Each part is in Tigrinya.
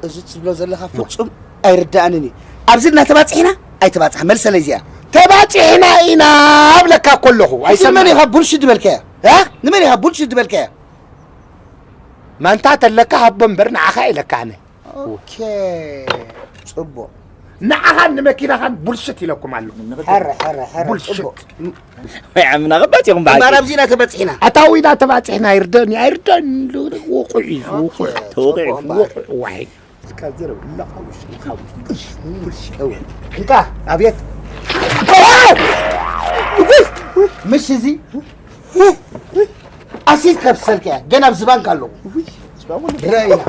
እዚ ትብሎ ዘለኻ ፍጹም ኣይርዳእንን እዩ። ኣብዚ ድና ተባጺሕና ኣይተባጻሕ መልሰለይ እዚኣ። ተባጺሕና ኢና ኣብለካ እኮ ኣለኹ። ሕጂ ንመን ኣይሰማዕን። ኢኻ ቡልሽት ዝበልካያ? እ? ንመን ኢኻ ቡልሽት ዝበልካያ? ማንታ ተለካ ሃቦ እምበር ንዓኻ ኢለካ ኣነ። ኦኬ፣ ጽቡቕ። ንዓኻን ንመኪናኻን ቡልሽት ኢለኩም ኣለኹ። ሕረ፣ ሕረ፣ ሕረ፣ ቡልሽት። ጽቡቕ። ወይ ዓምና ኸባጥ ኢኹም እምበኣር በዓል። ኣብዚ ኢና ተበጺሕና። ኣታዊና ተባጺሕና ኣይርደን እዩ፣ ኣይርደን። ውቑዕ እዩ፣ ውቑዕ። ተወቂዑ። ጽቡቕ እምበኣር። ውቑዕ፣ ዋይ። እስካ ዘረው፣ ኢላ ቃውሽ፣ ቃውሽ። ቡልሽት። እወ። እንካ፣ ኣቤት። ምሽ እዚ ኣሲድ ከብሰልካ እያ፣ ገና ኣብ ዝባንካ ኣለዉ። ውይ፣ ዝባን ወለ- ረእይና።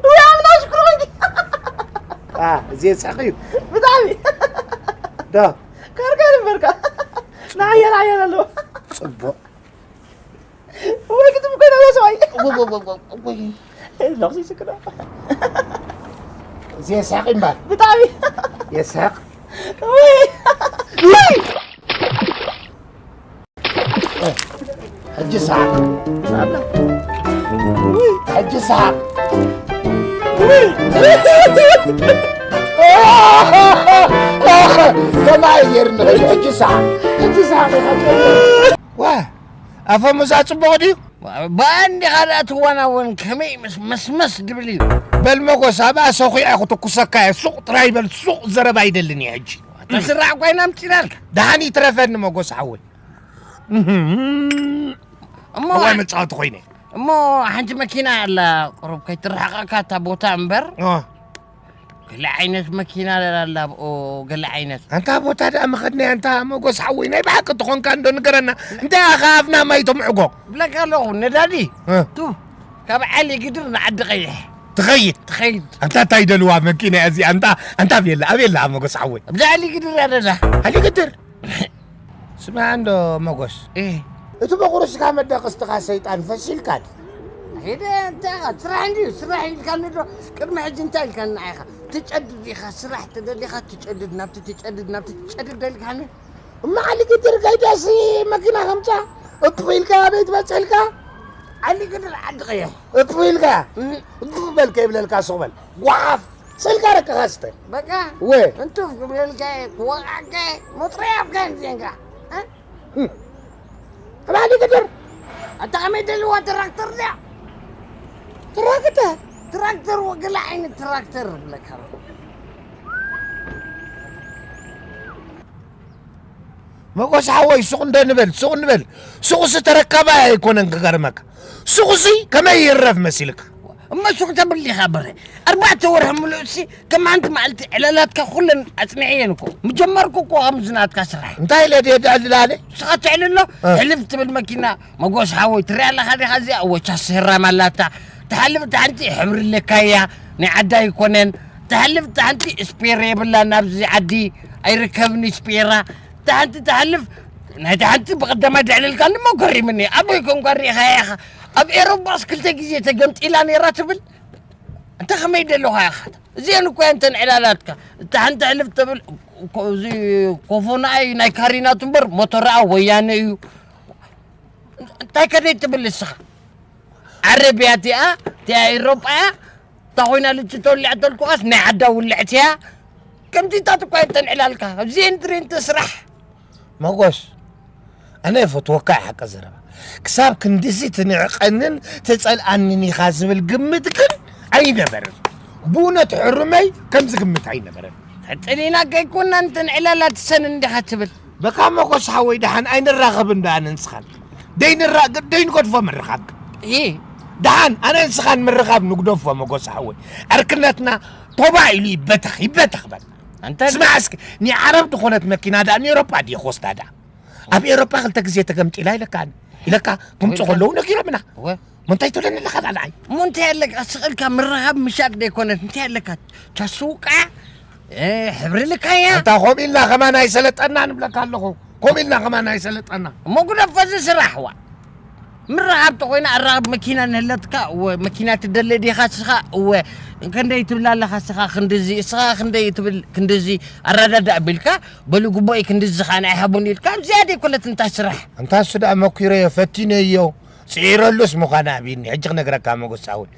ወይ ኣምላኽ ሽክሩ። አ፣ እዚ የስሕቕ እዩ። ብጣዕሚ። ዶ። ካርካ ነበርካ። ንሓያል ሓያል ኣለዎ። ጽቡቕ። ወይ ክትም ኮይና ሰብኣይ። ወይ፣ ወይ፣ ወይ፣ ወይ፣ ወይ። ነፍሲ ይስክና። እዚ የስሕቕ እምበር። ብጣዕሚ። የስሕቕ። ወይ። ወይ። ሕጂ ሰሓቕ። ሕጂ ሰሓቕ። ከማይ ጌርኒ ሕጂ፣ ሕጂ ሰሓቕ። ሕጂ ሰሓቕ። ዋ፣ ኣፈሙዛ ጽቡቕ ድዩ? ብኣንዲኻ ደኣ ትዋናወን ከመይ ምስ መስመስ ድብል እዩ። በል መጎስ፣ ኣብኣ ሰኹዐ ክትኩሰካ እየ። ሱቕ ጥራይ በል፣ ሱቕ ዘረባ ኣይደልን እየ ሕጂ። ተስራዕ ኮይና ኣምጺናልካ። ደሓን ይትረፈኒ መጎስ ሓወይ። እሞ እዋይ መጻወቲ ኮይነ። እሞ ሓንቲ መኪና ኣላ፣ ቁሩብ ከይትርሕቐካ እታ ቦታ እምበር። ኦ። ገለ ዓይነት መኪና ኣላ ኣብኡ፣ ገለ ዓይነት። ኣንታ ቦታ ደኣ መኸድናያ፣ ኣንታ መጎስ ሓወይ፣ ናይ ብሓቂ ትኾንካ እንዶ ንገረና። እንታይ ኢኻ ኣፍና ማይ ተምዕጎ? ብለካ ኣለኹ፣ ነዳዲ። እ። ቱ፣ ካብ ዓሊ ግድር ንዓዲ ቀይሕ። ትኸይድ? ትኸይድ። ኣንታ እንታይ ደልዋ መኪና እያ እዚኣ? ኣንታ፣ ኣንታ ኣበየላ፣ ኣበየላ መጎስ ሓወይ? ኣብዚ ዓሊ ግድር እያ ደላ። ዓሊ ግድር? ስማዕ እንዶ መጎስ። እ። እቲ በቑርስካ መደቀስትኻ ሰይጣን ፈሲልካ ድዩ? ሄደ እንታይ ኢኻ? ስራሕ እንድዩ፣ ስራሕ ኢልካኒ ዶ? ቅድሚ ሕጂ እንታይ ኢልካኒ ንዓኻ? ትጨድድ ኢኻ፣ ስራሕ ተደሊኻ ትጨድድ፣ ናብቲ ትጨድድ፣ ናብቲ ትጨድድ ደሊካኒ? እማ ዓሊ ግድር ከይደሲ መኪና ከምጻ እጥፍ ኢልካ ኣበይ ትበጽሕ ኢልካ? ዓሊ ግድር ዓዲ ቀይሕ። እጥፍ ኢልካ? እም። እጥፍ በል ከይብለልካ ሱቕ በል። ጓሓፍ። ስልካ ረቅኻ ስተ። በቃ። ወ። እንትፍ ክብለልካ እየ፣ ክወቕዓካ እየ፣ መጥረይ ኣፍካ እየ ዜንካ። እ? እም። ኣባሊ ግድር። ኣታ ከመይ ደልዋ ትራክተር ድያ? ትራክተር? ትራክተር ወ-፣ ገለ ዓይነት ትራክተር ብለካ። መጎስ ሓወይ፣ ሱቕ እንደ ንበል፣ ሱቕ ንበል። ሱቕሲ ተረካባይ ኣይኮነን ክገርመካ። ሱቕሲ ከመይ ይረፍ መሲልካ? እሞ ሱቕ ተብል ዲኻ በረ? ኣርባዕተ ወርሒ ምሉእሲ ከም ሓንቲ መዓልቲ ዕላላትካ ኩለን ኣጽኒዐየን እኮ። ምጀመርኩ እኮ ከምዚ ናትካ ስራሕ። እንታይ ኢለ ድየ ደዕልል ኣነ? ንስኻ ትዕልሎ፣ እ። ሕልፍ ትብል መኪና፣ መጎስ ሓወይ፣ ትሪኣ ኣለኻ ዲኻ እዚኣ? እወ፣ ቻስ ህራም ኣላታ። ትሓልፍ እታ ሓንቲ ሕብሪ ኣለካያ፣ ናይ ዓዳ ኣይኮነን። ትሓልፍ እታ ሓንቲ ስፔር የብላን፣ ኣብዚ ዓዲ ኣይርከብን ስፔራ። እታ ሓንቲ ትሓልፍ፣ ናይታ ሓንቲ ብቐዳማይ ደዕልልካ እሞ ገሪምኒ። ኣቦይ ኮንኳ ሪኢኻያ ኢኻ። ኣብ ኤሮጳስ ክልተ ግዜ ተገምጢላ ነይራ ትብል። እንተ ከመይ ደለኻ ኢኻ? እዚአን እኮ እየን እተን ዕላላትካ። እታ ሓንቲ ሕልፍ ተብል፣ ኮ-፣ እዚ ኮፎ ንኣይ ናይ ካሪናቱ እምበር፣ ሞተርኣ ወያነ እዩ። እንታይ ከደይ ትብል ንስኻ? ዓረብያ እቲኣ፣ እቲኣ ኤሮጳ እያ። እታ ኮይና ልጭ ተወሊዓ ተልኩኻስ ናይ ዓዳ ውልዕቲ እያ። ከምዚታት እኳ እየን እተን ዕላልካ። ኣብዚአን ትሬንተ ስራሕ። መጎስ፣ ኣነ እፈትወካ እየ ሓቂ ዘረባ። ክሳብ ክንድዚ ትንዕቐንን ትጸልኣንን ኢኻ ዝብል ግምት ግን ኣይነበረን። ብእውነት ሕሩመይ ከምዚ ግምት ኣይነበረን። ፈጥኒና ከይኮና እንተን ዕላላት ሰን እንዲኻ ትብል። በካ መጎስ ሓወይ፣ ደሓን ኣይንራኸብን ዶ ኣነ ንስኻን? ደይንራ-፣ ደይንገድፎ ምርኻብ። እ። ደሓን ኣነ ንስኻን ምርኻብ ንግደፎ መጎስ ሓወይ። ዕርክነትና ቶባ ኢሉ ይበተኽ፣ ይበተኽ በል። ኣንተ ስማዕ እስኪ፣ ንዓረብ ዝኾነት መኪና ደኣ ንኤውሮጳ ድየ ክወስዳ ደኣ? ኣብ ኤውሮጳ ክልተ ግዜ ተገምጢላ ኢለካ፣ ኢለካ ክምጹ ወይ ከለዉ ነጊሮምና። ወይ። እሞ እንታይ ትብለኒ ኣለኻ ደኣ ንዓይ? እሞ እንታይ ኣለካ? ስቕ ኢልካ ምርኻብ ምሻጥ ደይኮነት፣ እንታይ ኣለካ? ቻሱቃ፣ እ፣ ሕብሪ ልካያ። ኣንታ ከምኡ ኢልና ከማን ኣይሰለጠና ንብለካ ኣለኹ። ከምኡ ኢልና ከማን ኣይሰለጠና። እሞ ግደፎ እዚ ስራሕ ዋ። ምርኻብ ተኾይና ኣራኽብ መኪና ንህለትካ፣ እወ፣ መኪና ትደሊ ዲኻ ስኻ፣ እወ፣ ክንደይ ትብል ኣለኻ ስኻ፣ ክንድዚ፣ ስኻ ክንደይ ትብል፣ ክንድዚ ኣረዳድእ ኣቢልካ፣ በሉ ግቦይ ክንድዚ ኻን ኣይሃቡን ኢልካ፣ ኣብዚኣ ደይኮነት እንታይ ስራሕ? ኣንታ እሱ ደኣ መኪረዮ፣ ፈቲነዮ፣ ስዒረሉስ ምዃነ ኣብይኒ። ሕጂ ክነግረካ መጎስ ሓወይ።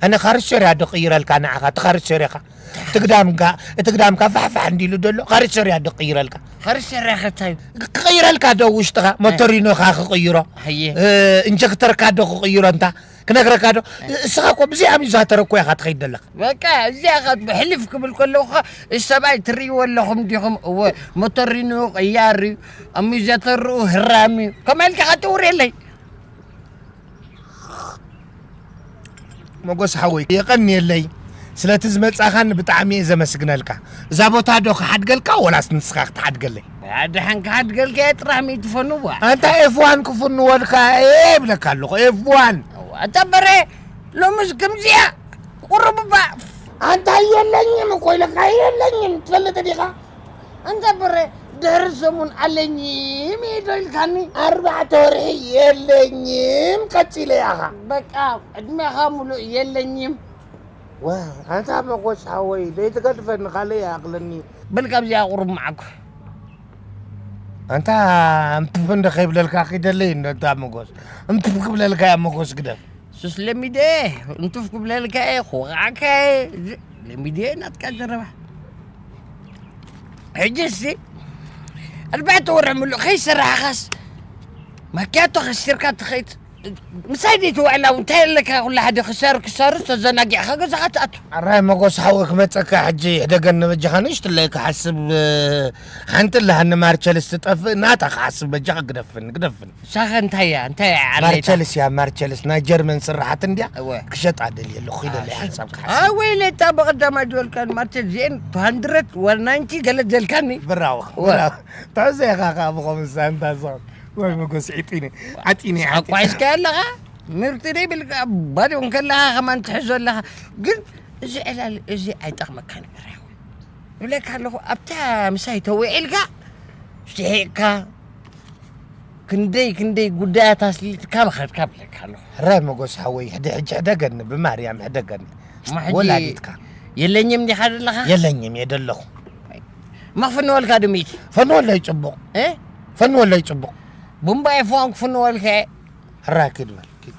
ኣነ ካርሶርያ ዶ ቅይረልካ ንዓኻ? እቲ ካርሶርያኻ፣ እቲ ግዳምካ፣ እቲ ግዳምካ ፋሕፋሕ እንዲሉ ደሎ ካርሶርያ ዶ ቅይረልካ? ካርሶርያ ከታይ? ክቅይረልካ ዶ ውሽጥኻ? ሞቶሪኖኻ ክቅይሮ? ሃየ። እ፣ ኢንጀክተርካ ዶ ክቅይሮ እንታ? ክነግረካ ዶ? እስኻ እኮ ብዘይ ኣሚዛተር እኮ ኢኻ ትኸይድ ዘለኻ። በቃ፣ እዚኣ ኸ ብሕልፍ ክብል ከለኹ ኸ፣ እዚ ሰብኣይ ትርእይዎ ኣለኹም ዲኹም? እወ፣ ሞቶሪኖ ቅያር እዩ፣ ኣሚዛተርኡ ህራም እዩ። ከምኣ ኢልካ ኸ ትውርየለይ። መጎስ ሓወይ፣ የቐንየለይ። ስለቲ ዝመጻኻኒ ብጣዕሚ እየ ዘመስግነልካ። እዛ ቦታ ዶ ክሓድገልካ ወላስ ንስኻ ክትሓድገለይ? ኣድሓን ክሓድገልካ እየ ጥራሕ ሚእቲ ፈንዋ። ኣንታ ኤፍ ዋን ክፍንወልካ እየ ይብለካ ኣለኹ፣ ኤፍ ዋን። ኣታ በረ፣ ሎምስ ከምዚኣ ቁሩብ እባ። ኣንታ የለኝም እኮ ኢለካ፣ የለኝም ትፈልጥ ዲኻ? ኣንታ በረ፣ ድሕሪ ሰሙን ኣለኝም እየ ዶ ኢልካኒ? ኣርባዕተ ወርሒ የለኝም ቀጺለ ያኻ። በቃ፣ ዕድሜኻ ሙሉእ የለኝም። ዋ፣ ኣንታ መጎስ ሓወይ፣ ደይትገድፈኒ፣ ካልእ ይኣኽለኒ። በል ካብዚኣ ቁሩብ መዓኮ። ኣንታ እንትፍ እንደ ከይብለልካ ኪደለይ እንደ፣ ኣንታ መጎስ። እንትፍ ክብለልካ እያ መጎስ ግደፍ። ሱስ ለሚደ፣ እንትፍ ክብለልካ እየ፣ ክወቕዓካ እየ። እዚ ለሚደ ናትካ ዘረባ። ሕጂ እስቲ ኣርባዕተ ወርሒ ሙሉእ ከይሰራሕኻስ ማክያቶ ከሲርካ ትኸይድ። ምሳይ ደይ ትውዕል፣ ኣብ እንታይ ኣለካ? ኩሉ ሓደ ክሳር ክሳሩ ተዘናጊዕካ ገዛኻ ትኣቱ። ኣራይ መጎስ ሓወይ ክመጸካ ሕጂ ይሕደገኒ በጃኻ፣ ንእሽትለይ ክሓስብ፣ ሓንቲ ኣለሃኒ ማርቸልስ ትጠፍእ ናታ ክሓስብ በጃኻ፣ ግደፍኒ፣ ግደፍኒ። ንሳኸ እንታይ እያ? እንታይ እያ ዓሌታ? ማርቸልስ እያ፣ ማርቸልስ ናይ ጀርመን ስራሓት እንድያ። እወ። ክሸጣ ደልየ ኣለኹ፣ ኺደለይ ሓሳብ ክሓስብ። ኣይ ወይለታ፣ ብቐዳማይ ዝበልካኒ ማርቸልስ እዚአን two hundred one ninety ገለ ዘልካኒ። ብራዎ፣ እወ። ብራዎ። ትሕዞ ኢኻ ኸዓ ብኸምሳ እንታ ዝኸውን። ወይ መጎስ፣ ዒጢነ፣ ዓጢነ፣ ዓጢነ። ኣቋዒስካዮ ኣለኻ? ምርጢ ደይ ብልካ ባዶ እንከለኻ ከማን ትሕዞ ኣለኻ። ግን እዚ ዕላል እዚ ኣይጠቕመካን እዩ። ይብለካ ኣለኹ፣ ኣብታ ምሳይ ተውዒልካ፣ ስሒቕካ፣ ክንደይ ክንደይ ጉዳያት ኣስሊጥካ ምኸድካ ብለካ ኣለኹ። ሕራይ መጎስ ሓወይ፣ ሕደ-፣ ሕጂ ሕደገኒ፣ ብማርያም ሕደገኒ። እሞ ሕጂ ወላዲትካ። የለኝም ዲኻ ዘለኻ? የለኝም እየ ደለኹ። እሞ ክፍንወልካ ዶ ሚእቲ? ፈንወለይ ጽቡቕ። እ? ፈንወለይ ጽቡቕ። ቡምባ ኤፍ ዋን ክፍንወልካ እየ። ሕራይ ኪድ በል፣ ኪድ።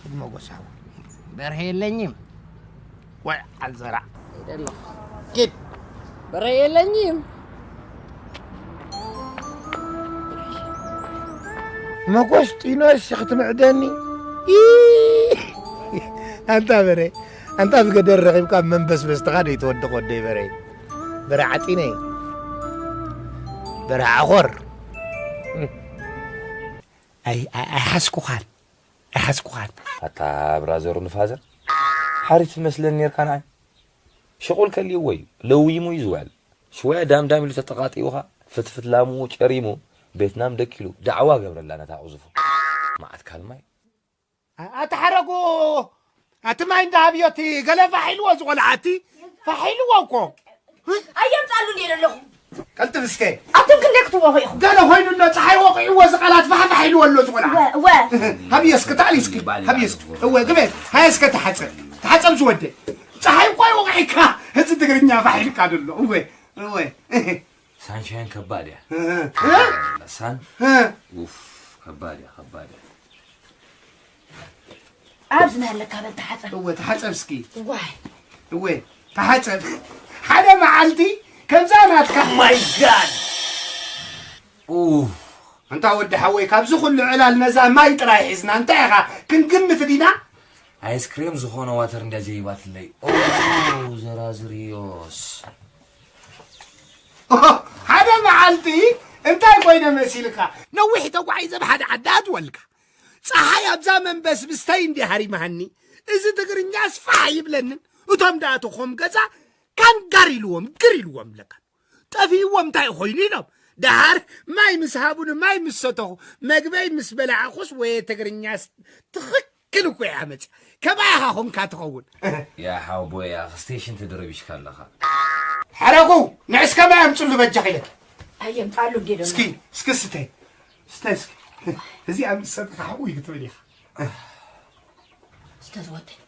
ኪድ መጎስ ሓወይ። በርሀ የለኝም። ወይ ዓልዘራ። ሄደ ኣለኹ። ኪድ። በረ የለኝም። መጎስ ጢኖስ ክትምዕደኒ? ኢ! ኣንታ በረ፣ ኣንታ ብገደር ረኺብካ መንበስበስትኻ ደይትወድቕ ወደይ በረ። በረ ዓጢነይ። በረ ዓኾር። ኣይ-፣ ኣይ-፣ ኣይሓስኩኻን። ኣይሓስኩኻን። ኣታ ብራዘሩ ንፋዘር፣ ሓሪፍ ትመስለኒ ኔርካ ንዓይ። ሽቑል ከልይዎ እዩ፣ ለዊሙ እዩ ዝውዕል። ሽወያ ዳምዳም ኢሉ ተጠቓጢዑኻ፣ ፍትፍት ላሙ ጨሪሙ፣ ቤትናም ደኪሉ፣ ዳዕዋ ገብረላ ነታ ቁዙፉ። መዓት ካልማይ። ኣ-፣ ኣታ ሓረጉ፣ ኣቲ ማይ እንዳሃብዮ እቲ ገለ ፋሕ ኢልዎ ዝቖልዓ እቲ፣ ፋሕ ኢልዎ እኮ። ኣየምጻሉ እንድየ ዘለኹ። ቀልጥፍ እስከ። ኣቱም ክንደይ ክትወቑ ኢኹም? ገለ ኮይኑ ኣሎ፣ ጸሓይ ወቒዕዎ እዚ ቃላት ፋሕፋሕ ኢልዎ ኣሎ እዚ ቆልዓ። እወ፣ እወ። ሃብዮ እስከ፣ ታዕሊ እስኪ፣ ሃብዮ እስኪ። እወ፣ ግበ። ሃየ እስከ ተሓጸብ። ተሓጸብ ዝወደ። ጸሓይ እኮ ይወቕዒካ። እዚ ትግርኛ ፋሕ ኢልካ ደሎ። እወ፣ እወ። ሳንሻይን ከባድ እያ። እ፣ እ። ሳን፣ እ። ኡፍ፣ ከባድ እያ፣ ከባድ እያ። ኣብዚ ናለካ በል ተሓጸብ። እወ፣ ተሓጸብ እስኪ። ዋይ። እወ፣ ተሓጸብ። ሓደ መዓልቲ ከምዛ ናትካ። ማይ ጋድ! ኡፍ። ኣንታ ወዲ ሓወይ፣ ካብዚ ኩሉ ዕላል ነዛ ማይ ጥራይ ሒዝና፣ እንታይ ኢኻ ክንግምት ዲና? ኣይስክሬም ዝኾነ ዋተር እንድያ ጀይባትለይ። ኦ፣ ዘራዝርዮስ። ኦ፣ ሓደ መዓልቲ እንታይ ኮይነ መሲልካ? ነዊሕ ተጓዒዘ ብሓደ ዓዲ ኣትወልካ። ጸሓይ ኣብዛ መንበስብስተይ እንዲ ሃሪማሃኒ፣ እዚ ትግርኛስ ፋሕ ይብለንን። እቶም ደኣ ተኾም ገዛ ካንጋር ኢልዎም፣ ግር ኢልዎም ኣለካ። ጠፊእዎም እንታይ ኮይኑ ኢሎም። ደሓር ማይ ምስ ሃቡኒ፣ ማይ ምስ ሰተኹ፣ መግበይ ምስ በላዕኹስ ወየ ትግርኛስ ትኽክል እኮ እያ መጽያ። ከማይ ኢኻ ኾንካ ትኸውን። ያ ሓወቦይ፣ ኣኽ ስቴሽን ተደረቢሽካ ኣለኻ። ሓረጉ፣ ንዕስ ከማይ ኣምጽሉ በጃ ኢለኪ። ኣየምጻሉ እንዴ ደሞ። እስኪ፣ እስኪ ስተይ። ስተይ እስኪ። እዚ ኣብ ሰጥኻ ሓዊ ክትብል ኢኻ። እስከ ዝወደይ።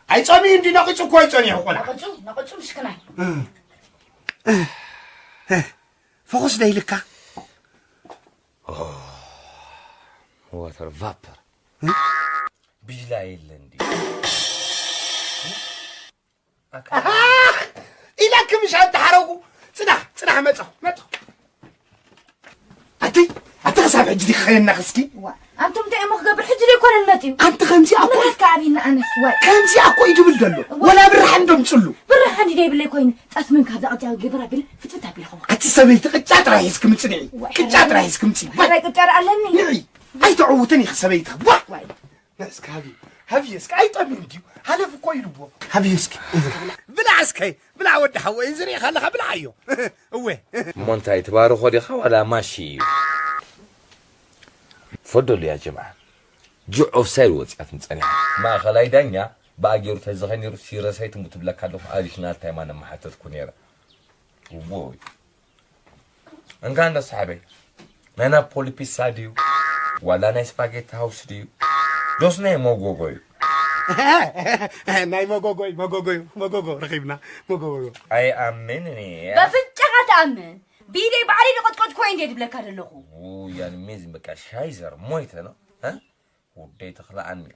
ኣይጸምዩ እንዲ ነቂጹ እኮ ይጸኒሑ ቆልዓ። ነቂጹ፣ ነቂጹ ምስክናይ። እ። እ። ፈኹስ ደይልካ። Water vapor. ቢላ የለ እንዲ ኢላክ ምሽ ኣንተ ሓረጉ። ጽናሕ ጽናሕ መጻኹ መጻኹ። ኣቲ ኣቲ ክሳብ ሕጂ ዲኺ ኸየናኽ እስኪ። ዋ፣ ኣንቱም እንታይ እሞ ክገብር ሕጂ ዘይኮነን መጥዩ። ኣንቲ ከምዚ ኣኮ ምናት ከዓቢና ኣነስ ዋይ። ከምዚ ኣኮ እዩ ድብል ዘሎ። ዋ። ወላ ብርሃን ደምጽሉ። ብርሃን እንዲ ዘይብለይ ኮይኑ ጠስምን ካብ ዛቕጫ ገበራ ቢል ፍትፍት ኣቢልኹም። ኣቲ ሰበይቲ ቅጫ ጥራሕ ሒዝኪ ምጽንዒ። ዋ፣ ቅጫ ጥራሕ ሒዝኪ ምጽንዒ። ሕራይ ቅጫ ኣለኒ። ንዒ። ኣይተዕውትን ኢኺ ሰበይትኺ። ዋ። ዋይ። እስኪ ሃብየ፣ ሃብየ እስኪ ኣይጠምን ድዩ? ሃለፍ እኮ ኢልዎ። ሃብየ እስኪ። ብላዕ እስከ፣ ብላዕ ወዲ ሓወይ፣ እዚ ርኢኻ ኣለኻ፣ ብላዓዮ። እወ። እሞ እንታይ ትባርኾ ዲኻ ዋላ ማሺ እዩ? ፈደሉ ያ ጀምዓ። ጁዕ ኦፍሳይድ ወፂኣትም ፀኒሓ። ማእኸላይ ዳኛ ብኣገሩ ተዝኸ ነይሩ ሲረሳይ ትሙት ትብለካ ኣለኹ፣ ኣሪፍ ናልታይ ማነ መሓተትኩ ነይረ። እዎይ። እንካ እንደ ሰሓበይ ናይ ናፖሊ ፒሳ ድዩ ዋላ ናይ ስፓጌቲ ሃውስ ድዩ? ዶስ ናይ መጎጎ እዩ? ናይ መጎጎ እዩ፣ መጎጎ እዩ፣ መጎጎ ረኺብና፣ መጎጎ። ኣይኣምን እኔ። በፍንጫኻ ትኣምን። ብኢደይ ባዕለይ ዝቐጥቀጥኩ ወይ እንዴ ዝብለካ ዘለኹ። ያን ሜዝን በቃ ሻይዘር ሞይተ ነው። እ? ውደይ ተኽለኣን እያ።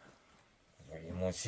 ወይ ሞሲ።